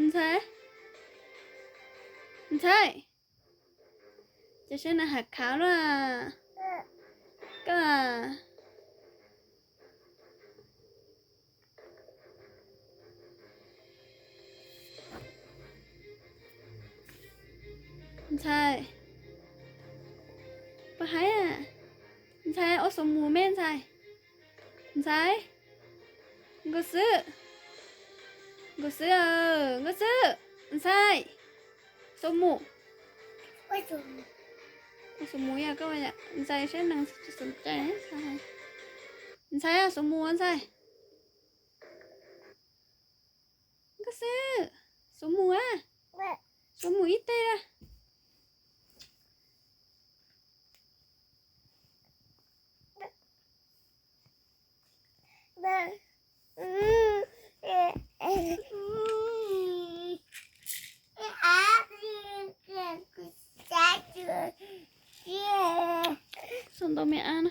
Ntxhais, ntxhais, ces seb nws hais khav luaj. Koj, ntxhais, puas haib? Ntxhais, ua xuv mus me ntxhais. Ntxhais, nkauj xwb, nkauj xwb, nkauj xwb, ntxhais, xuv mus. Ua xuv mus yog koj ntxhais saib neeg xom cai. Ntxhais, xuv mus ntxhais. Nkauj xwb, xuv mus a, xuv mus ib teg a. Xuv ntau me ab na.